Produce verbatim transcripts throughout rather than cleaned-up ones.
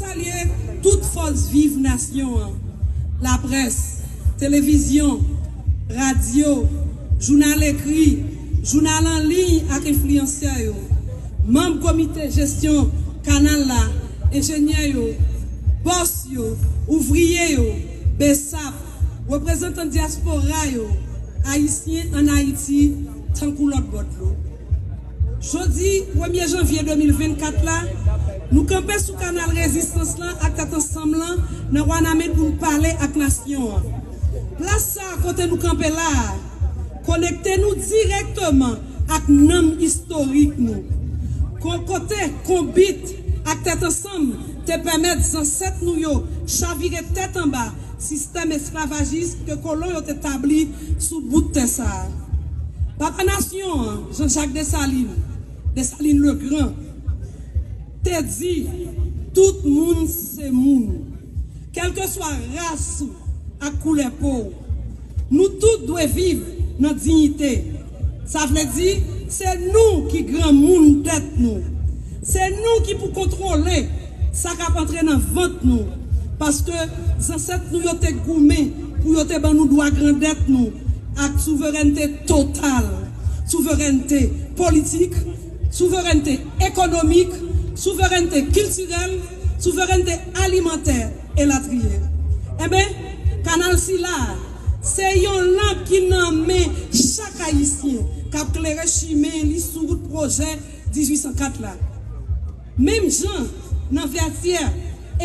Salye tout fòs viv nasyon an, laprès, televizyon, radyo, jounal ekri, jounal an liy ak enfliyansè yo, manm komite jesyon kanal la, enjenyè yo, bòs yo, ouvriye yo, besap, reprezantan dyaspora yo, Ayisyen ann Ayiti tankou lòt bò dlo. Jodi premye janvye de mil vennkat la, nou kanpe sou kanal rezistans lan ak tèt ansanm lan nan Wanament pou n pale ak nasyon an. Plas sa a kote nou kanpe la a, konekte nou dirèkteman ak nanm istorik nou. Kon kote konbit ak tèt ansanm te pèmèt zansèt nou yo chavire tèt anba sistèm esklavajis ke kolon yo te tabli sou bout tè sa a. Papa nasyon an, Jean-Jacques Dessalines, Dessalines le Grand, te di, tout moun se moun, kèlkeswa ras ou ak koulè po w. Nou tout dwe viv nan diyite. Sa vle di, se nou ki granmoun tèt nou. Se nou ki pou kontwole sa k ap antre nan vant nou. Paske zansèt nou yo te goumen pou yo te ban nou dwa grandèt nou ak souverènte total, souverènte politik, souverènte ekonomik, souverènte kiltirèl, souverènte alimantè, elatriye. Enben, kanal sila a, se yon lanp ki nan men chak Ayisyen k ap klere chimen li sou wout pwojè dizuit san kat la. Menm jan, nan Vètyè,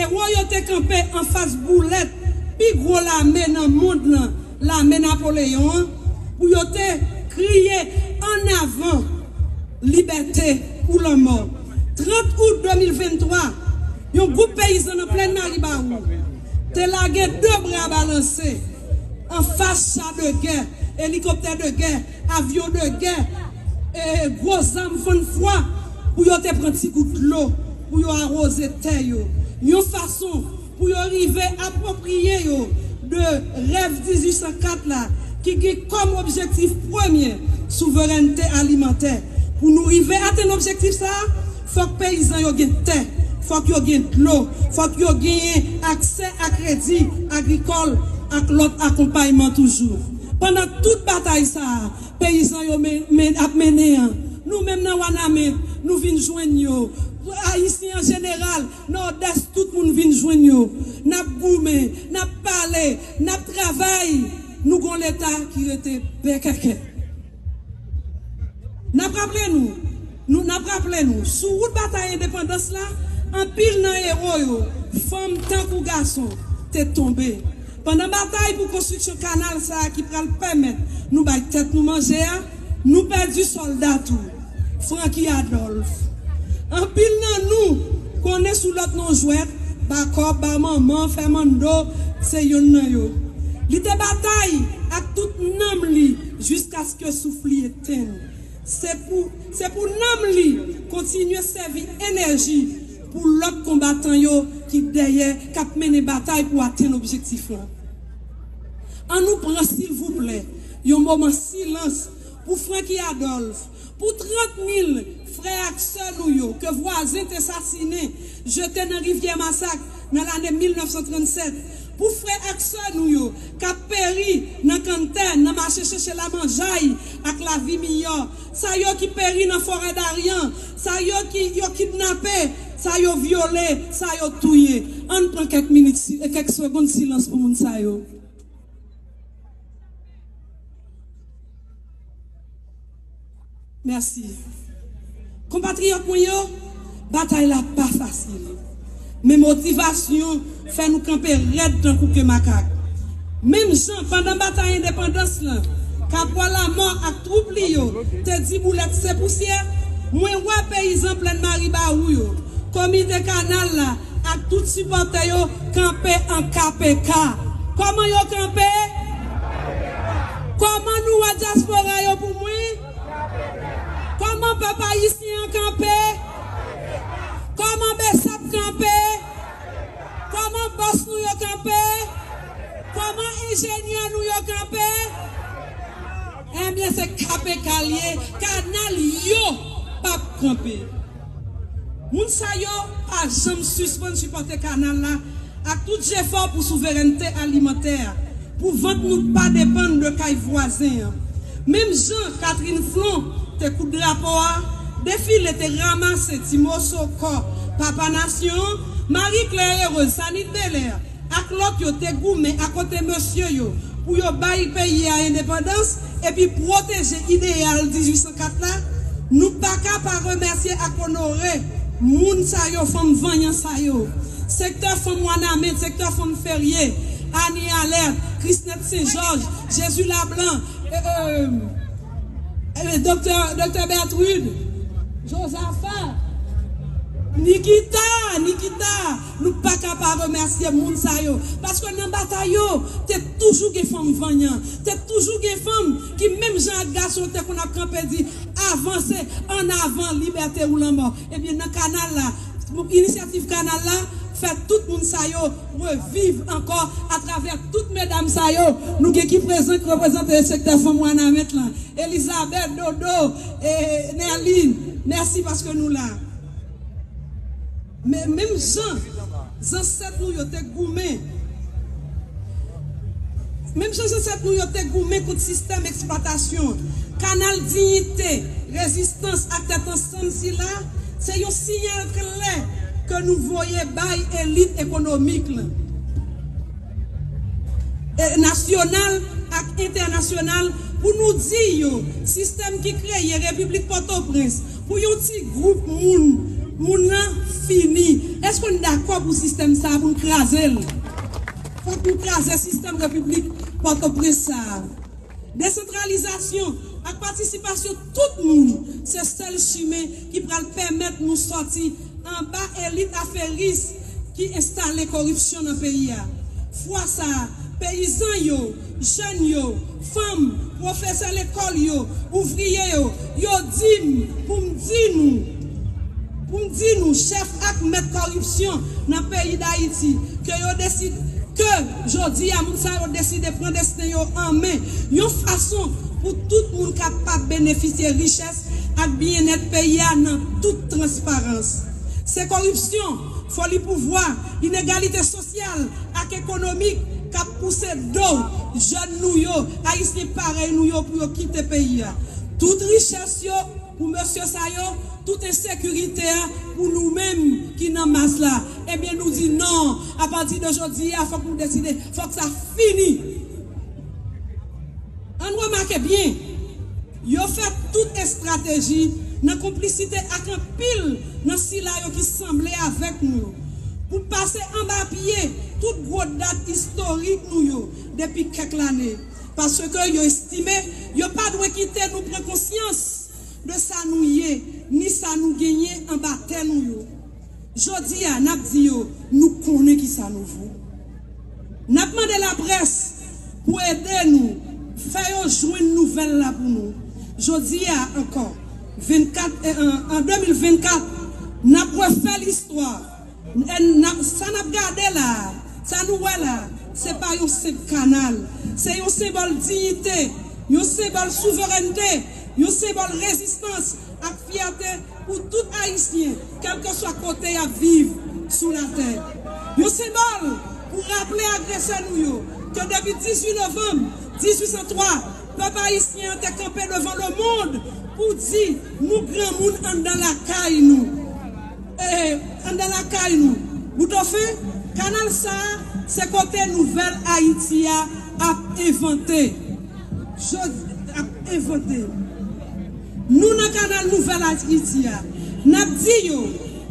ewo yo te kanpe anfas boulèt pi gwo lame nan mond lan, lame Napoleyon an, pou yo te kriye ann avan, libète ou lanmò. Trant out de mil venntwa, yon gwoup peyizan nan Plèn Maribawou te lage de bra balanse anfas cha de gè, elikoptè de gè, avyon de gè, e gwo zam fann fwa pou yo te pran ti gout dlo, pou yo awoze tè yo. Yon fason pou yo rive apwopriye yo de rèv dizuit san kat la ki gen kòm objektif premye souverènte alimantè. Pou nou rive atenn objektif sa a, fòk peyizan yo gen tè, fòk yo gen dlo, fòk yo genyen aksè a kredi agrikòl ak lòt akonpayman toujou. Pandan tout batay sa a, peyizan yo men, men, ap mennen an, nou menm nan Wanament, nou vin jwenn yo. Ayisyen an jeneral, Nòdès, tout moun vin jwenn yo. N ap goumen, n ap pale, n ap travay. Nou gon Leta ki rete bèkèkè. N ap raple nou, nou, n ap raple nou, sou wout batay endepandans la, anpil nan ewo yo, fanm tankou gason, te tonbe. Pandan batay pou konstriksyon kanal sa a ki pral pèmèt nou bay tèt nou manje a, nou pèdi sòlda tou, Francky Adolphe. Anpil nan nou konnen sou lòt non jwèt, Bakòp, Bamanman, Fèmando, se yonn nan yo. Li te batay ak tout nanm li jiskaske souf li etenn. Se pou, se pou nanm li kontinye sèvi enèji pou lòt konbatan yo ki dèyè, k ap mennen batay pou atenn objektif lan. An nou pran, silvouplè, yon moman silans pou Francky Adolphe, pou trant mil frè ak sè nou yo ke vwazen te sasinen, jete nan rivyè Masak nan lane mil nèf san trannsèt, pou frè ak sè nou yo k ap peri nan kanntè, nan mache chèche lamanjay ak lavi miyò, sa yo ki peri nan forè Daryan, sa yo ki yo kidnape, sa yo vyole, sa yo touye. Ann pran kèk minit, si- kèk segonn silans pou moun sa yo. Mèsi. Konpatriyòt mwen yo, batay la pa fasil. Men motivasyon fè nou kanpe rèd tankou ke makak. Menm jan, pandan batay endepandans lan, Kapwa Lamò ak twoup li yo te di boulèt se pousyè, mwen wè peyizan Plèn Maribawou yo, komite kanal la ak tout sipòtè yo kanpe an K P K. Kòman yo kanpe? Kòman nou wè dyaspora yo pou mwen? Kòman pèp ayisyen an kanpe? Kòman BSAP kanpe? Kòman bòs nou yo kanpe? Kòman enjenyè nou yo kanpe? Ebyen, se K P K l ye, kanal yo p ap kanpe. Moun sa yo pa janm sispann sipòte kanal la ak tout jefò pou souverènte alimantè, pou vant nou pa depann de kay vwazen an. Menm jan Catherine Flon te koud drapo a, Defile te ranmase ti moso kò papa nasyon an, Marie Claire Heureuse, Sanit Belair, ak lòt yo te goumen akote mesye yo pou yo bay peyi a endepandans epi pwoteje ideyal dizuit san kat la, nou pa ka pa remèsye ak onore moun sa yo, fanm vanyan sa yo. Sektè fanm Wanament, sektè fanm Ferye, Annie Alerte, Chrisnette Saint Georges, Jésus Lablanc, e, e, e, Doktè, Doktè Bertrude, Josaphat, Nikita, Nikita, nou pa ka pa remèsye moun sa yo. Paske nan batay yo, te toujou gen fanm vanyan. Te toujou gen fanm ki, menm jan ak gason, te konn ap kanpe di, avanse, an avan, libète ou lanmò. Ebyen, nan kanal la, inisyativ kanal la, fè tout moun sa yo reviv ankò atravè tout medam sa yo. Nou gen ki prezan, ki reprezante sektè fanm Wanament lan. Elizabeth, Dodo, e, Nerline, mèsi paske nou la. Men, menm jan zansèt nou yo te goumen, menm jan zansèt nou yo te goumen kont sistèm eksplwatasyon, kanal diyite, rezistans ak tèt ansanm sila, se yon siyal klè ke nou voye bay elit ekonomik lan, e, nasyonal ak entènasyonal, pou nou di yo, sistèm ki kreye Repiblik Pòtoprens pou yon ti gwoup moun, moun nan fini. Èske n dakò pou sistèm sa a, pou n kraze l? Fòk nou kraze sistèm Repiblik Pòtoprens sa a. Desantralizasyon ak patisipasyon tout moun se sèl chimen ki pral pèmèt nou sòti anba elit aferis ki enstale koripsyon nan peyi a. Fwa sa a, peyizan yo, jèn yo, fanm, pwofesè lekòl yo, ouvriye yo, yo di m pou m di nou, pou m di nou, chèf ak mèt koripsyon nan peyi Dayiti, ke yo deside, ke jodi a, moun sa yo deside pran desten yo an men, yon fason pou tout moun kapab benefisye richès ak byennèt peyi a nan tout transparans. Se koripsyon, foli pouvwa, inegalite sosyal ak ekonomik k ap pouse do jèn nou yo, Ayisyen parèy nou yo, pou yo kite peyi a. Tout richès yo pou mesye sa yo, tout ensekirite a pou nou menm ki nan mas la. Ebyen, nou di non, apati de jodi a, fòk nou deside, fòk sa fini. Ann remake byen, yo fè tout estrateji nan konplisite ak anpil nan sila yo ki sanble avèk nou, pou pase anba pye tout gwo dat istorik nou yo depi kèk lane, paske yo estime yo pa dwe kite nou pran konsyans de sa nou ye, ni sa nou genyen anba tè nou yo. Jodi a, n ap di yo, nou konnen kisa nou vo. N ap mande laprès pou ede nou, fè yo jwenn nouvèl la pou nou. Jodi a ankò, vennkat, e, an, an de mil vennkat, n ap refè listwa. E n ap, sa n ap gade la a, sa nou wè la a, se pa yon senp kanal. Se yon senbòl diyite, yon senbòl souverènte, yon senbòl rezistans ak fyète pou tout Ayisyen, kèlkeswa kote y ap viv sou latè. Yon senbòl pou raple agresè nou yo ke depi dizuit novanm dizuit san twa, pèp ayisyen an te kanpe devan lemonn pou di nou granmoun anndan lakay nou. E, anndan lakay nou. Boutofen, kanal sa a, se kote nouvèl Ayiti a ap envante. Jodi ap envante. Nou nan kanal nouvèl Ayiti a, n ap di yo,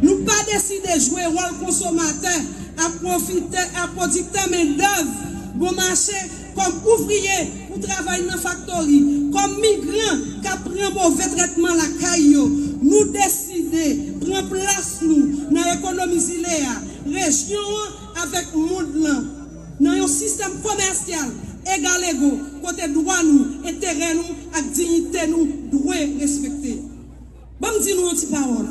nou pa deside jwe wòl konsomatè ak pwofitè, ak pwodiktè mendèv bon mache, kòm ouvriye pou travay nan faktori, kòm migran k ap pran move trètman lakay yo. Nou deside pran plas nou nan ekonomi zile a, rejyon an avèk mond lan, nan yon sistèm komèsyal egalego, kote dwa nou, enterè nou ak diyite nou dwe respekte. Ban m di nou yon ti pawòl.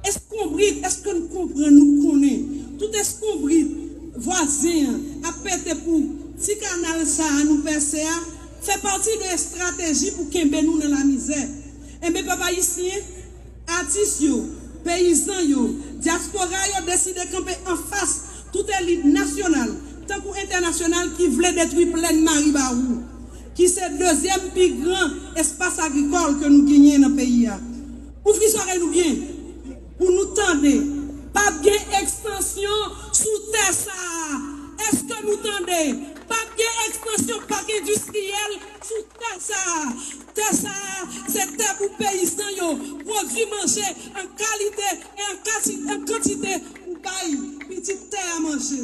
Eskonbrit, èske n konprann, nou konnen? Tout eskonbrit vwazen an ap pete pou ti kanal sa a nou pèse a, fè pati de estrateji pou kenbe nou nan lamizè. Enben, pèp ayisyen, atis yo, Peyizan yo, dyaspora yo deside kanpe anfas tout elit nasyonal tankou entènasyonal ki vle detwi plèn Maribawou, ki se dezyèm pi gran espas agrikòl ke nou genyen nan peyi a. Ouvri zòrèy nou byen pou nou tande, p ap gen ekstansyon sou tè sa a. Èske nou tande? P ap gen ekstansyon pak endistriyèl sou tè sa a. Tè sa a, se tè pou peyizan yo pwodui manje an kalite e an kati-, an kantite pou bay pitit tè a manje.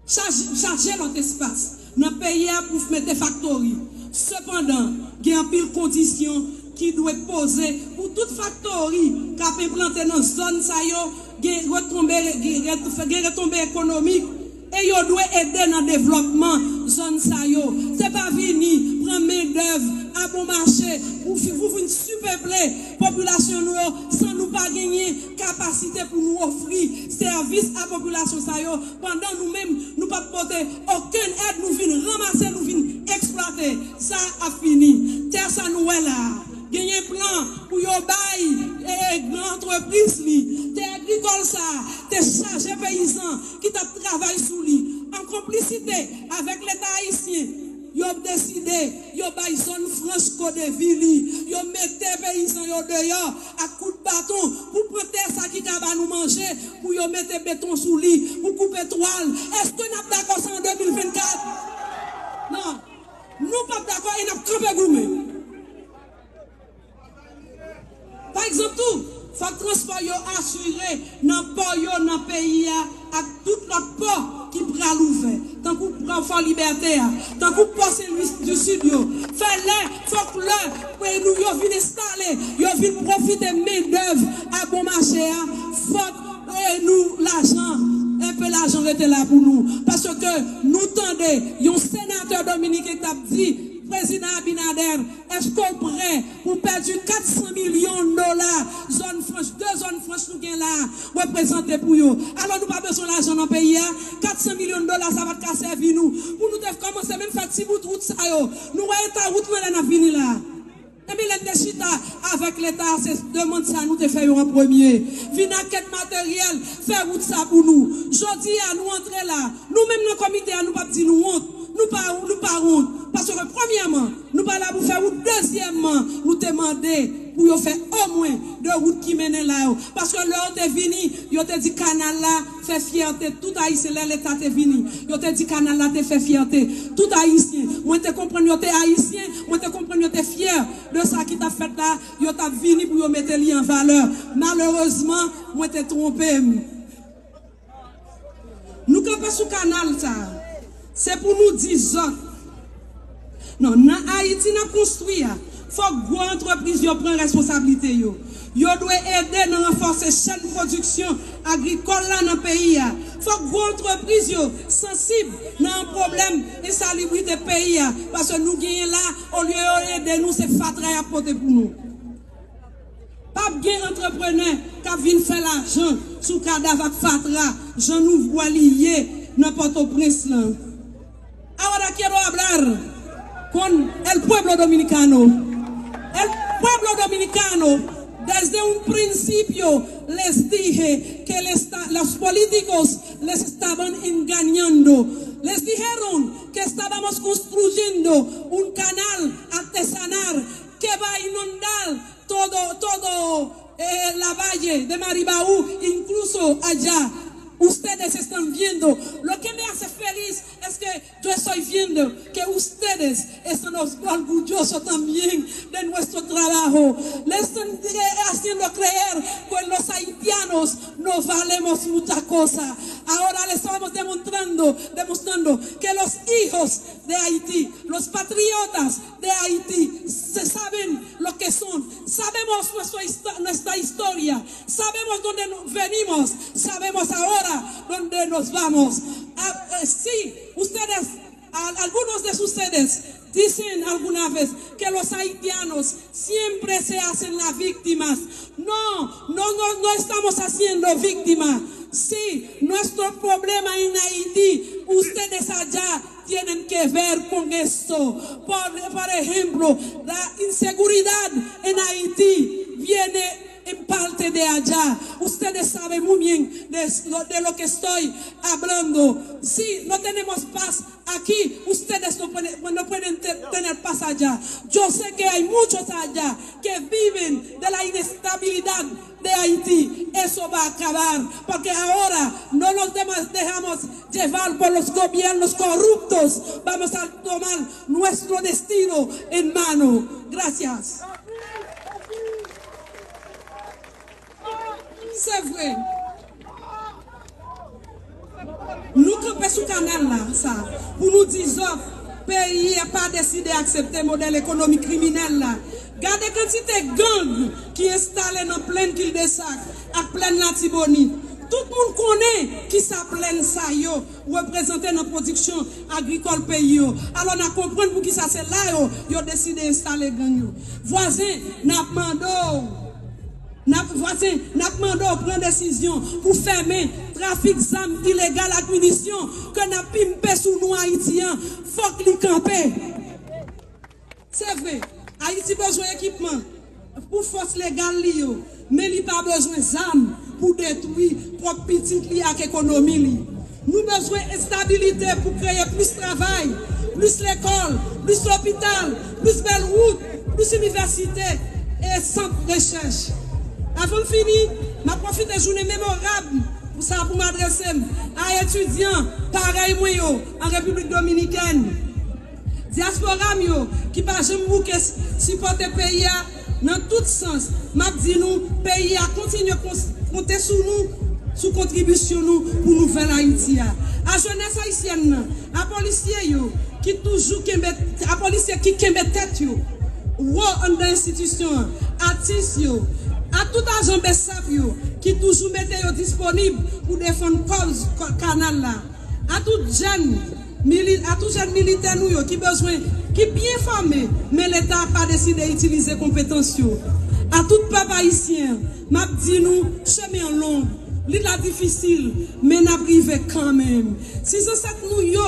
Chaje, chaje lòt espas nan peyi a pou mete faktori. Sepandan, gen anpil kondisyon ki dwe poze pou tout faktori k ap enplante nan zòn sa yo gen retonbe, gen ret-, gen retonbe ekonomik e yo dwe ede nan devlòpman zòn sa yo. Se pa vini pran mendèv a bon mache pou fi-, pou vin sipeple popilasyon nou yo san nou pa genyen kapasite pou nou ofri sèvis a popilasyon sa yo, pandan nou menm, nou p ap pote okenn èd, nou vin ranmase, nou vin eksplwate. Sa ap fini. Tè sa nou wè la a, genyen plan pou yo bay, e, e, gran antrepriz li. Tè agrikòl sa a te chaje peyizan ki t ap travay sou li. An konplisite avèk Leta ayisyen, yo deside, yo bay zòn franch Kodevi li. Yo mete peyizan yo deyò ak kout baton pou pran tè sa ki ka ba nou manje, pou yo mete beton sou li, pou koupe twa l. Èske n ap dakò sa an de mil vennkat? Non. Nou p ap dakò e n ap kanpe goumen. Pa egzanp tou, fòk transpò yo asire nan pò yo nan peyi a ak tout lòt pò ki pral ouvè, tankou pò Fò Libète a, tankou pò Sen Lwi di Sid yo. Fè lè, fòk lè pou nou yo vin enstale, yo vin pwofite mendèv a bon mache a, fòk, e, nou lajan, enpe lajan rete la pou nou. Paske nou tande yon senatè dominiken k t ap di, Prezidan Abinader, èske w prè pou pèdi kat san milyon dola zòn franch, de zòn franch nou gen la a, reprezante pou yo? Alò nou pa bezwen lajan nan peyi a? Kat san milyon dola sa pa t ka sèvi nou pou nou te kòmanse menm fè ti bout wout sa yo? Nou wè eta wout nan lè n ap vini la a. Ebyen, lè n te chita avèk Leta, se demann sa nou te fè yo an premye. Vin ak èd materyèl, fè wout sa pou nou. Jodi a, nou antre la, nou menm nan komite a, nou p ap di nou wont. Nou pa, nou pa wont. Paske, premyèman, nou pa la pou fè wout. Dezyèmman, nou te mande pou yo fè omwen de wout ki mennen la yo. Paske lè yo te vini, yo te di kanal la fè fyète tout Ayisyen. Lè Leta te vini, yo te di kanal la te fè fyète tout Ayisyen. Mwen te konprann yo te Ayisyen, mwen te konprann yo te fyè de sa ki t ap fèt la, yo t ap vini pou yo mete li an valè. Malerezman, mwen te twonpe m. Nou kanpe sou kanal sa a. Se pou nou di zòt. Non, nan Ayiti n ap konstwi a, fòk gwo antrepriz yo pran responsablite yo. Yo dwe ede nan ranfòse chèn pwodiksyon agrikòl la nan peyi a. Fòk gwo antrepriz yo sansib nan pwoblèm ensalibrite peyi a, paske nou genyen la, olye yo ede nou, se fatra y ap pote pou nou. P ap gen antreprenè k ap vin fè lajan sou kadav ak fatra, jan nou wè li ye nan Pòtoprens lan. Ahora quiero hablar con el pueblo dominicano. El pueblo dominicano, desde un principio les dije que el esta-, los políticos les estaban engañando. Les dijeron que estábamos construyendo un canal artesanal que va a inundar todo, todo, eh, la valle de Maribau, incluso allá. Ustedes están viendo. Lo que me hace feliz es que yo estoy viendo que ustedes están orgullosos también de nuestro trabajo. Le están, eh, haciendo creer que los haitianos no valemos mucha cosa. Ahora le estamos demostrando, demostrando que los hijos de Haití, los patriotas de Haití, se saben lo que son. Sabemos nuestra histo-, nuestra historia. Sabemos dónde no-, venimos. Sabemos ahora dónde nos vamos. Ah, eh, sí, ustedes, al-, algunos de ustedes dicen alguna vez que los haitianos siempre se hacen las víctimas. No, no, no, no estamos haciendo víctima. Sí, nuestro problema en Haití, ustedes allá tienen que ver con esto. Por, por ejemplo, la inseguridad en Haití viene en parte de allá. Ustedes saben muy bien de, de lo que estoy hablando. Si no tenemos paz aquí, ustedes no pueden, no pueden te- tener paz allá. Yo sé que hay muchos allá que viven de la inestabilidad de Haití. Eso va a acabar, porque ahora no nos demos- dejamos llevar por los gobiernos corruptos. Vamos a tomar nuestro destino en mano. Gracias. Se vre. Nou kanpe sou kanal la, sa, pou nou di Zòf, peyi a pa deside aksepte modèl ekonomi kriminèl la. Gade kantite gang ki enstale nan plèn Kildesak ak plèn Latibonit. Tout moun konnen kisa plèn sa yo reprezante nan pwodiksyon agrikòl peyi yo. Alò, n a konprann poukisa se la yo, yo deside enstale gang yo. Vwazen, n ap mande w, n ap, vwazen, n ap mande w pran desizyon pou fèmen trafik zam ilegal ak minisyon ke n ap pimpe sou nou Ayiti an. Fòk li kanpe. Se vre, Ayiti bezwen ekipman pou fòs legal li yo, men li pa bezwen zam pou detwi pwòp pitit li ak ekonomi li. Nou bezwen estabilite pou kreye plis travay, plis lekòl, plis lopital, plis bèl wout, plis inivèsite e sant rechèch. Avan m fini, m ap pwofite jounen memorab pou sa pou m adrese m a etidyan parèy mwen yo an Repiblik Dominikèn. Dyaspora m yo ki pa janm bouke s- sipòte peyi a nan tout sans, m ap di nou, peyi a kontinye kons- konte sou nou, sou kontribisyon nou pou nouvèl Ayiti a. A jenès ayisyèn nan, a polisye yo ki toujou kenbe, a polisye ki kenbe tèt yo wo anndan enstitisyon an, atis yo, a tout ajan BSAP yo ki toujou mete yo disponib pou defann kòz kò- kanal la. A tout jèn mili- a tout jèn militè nou yo ki bezwen, ki byen fòme, men Leta pa deside itilize konpetans yo. A tout pèp ayisyen, m ap di nou, chemen an long, li la difisil, men n ap rive kanmenm. Si zansèt nou yo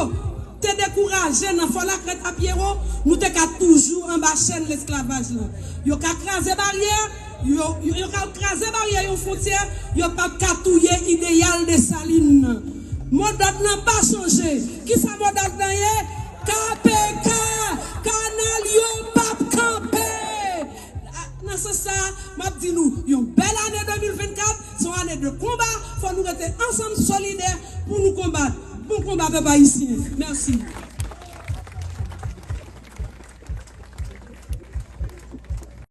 te dekouraje nan Fò Lakrèt a Pyewo, nou te ka toujou anba chèn lesklavaj la. Yo ka kraze baryè, yo, yo, yo ka kraze baryè yon fwontyè, yo p ap ka touye ideyal Desalin nan. Modòd lan pa chanje. Kisa modòd lan ye? K P K! Kanal yo p ap kanpe! A, nan sans sa, m ap di nou, yon bèl ane de mil vennkat, se yon ane de konba, fò nou rete ansanm, solidè, pou nou konbat. Bon konba, pèp ayisyen. Mèsi.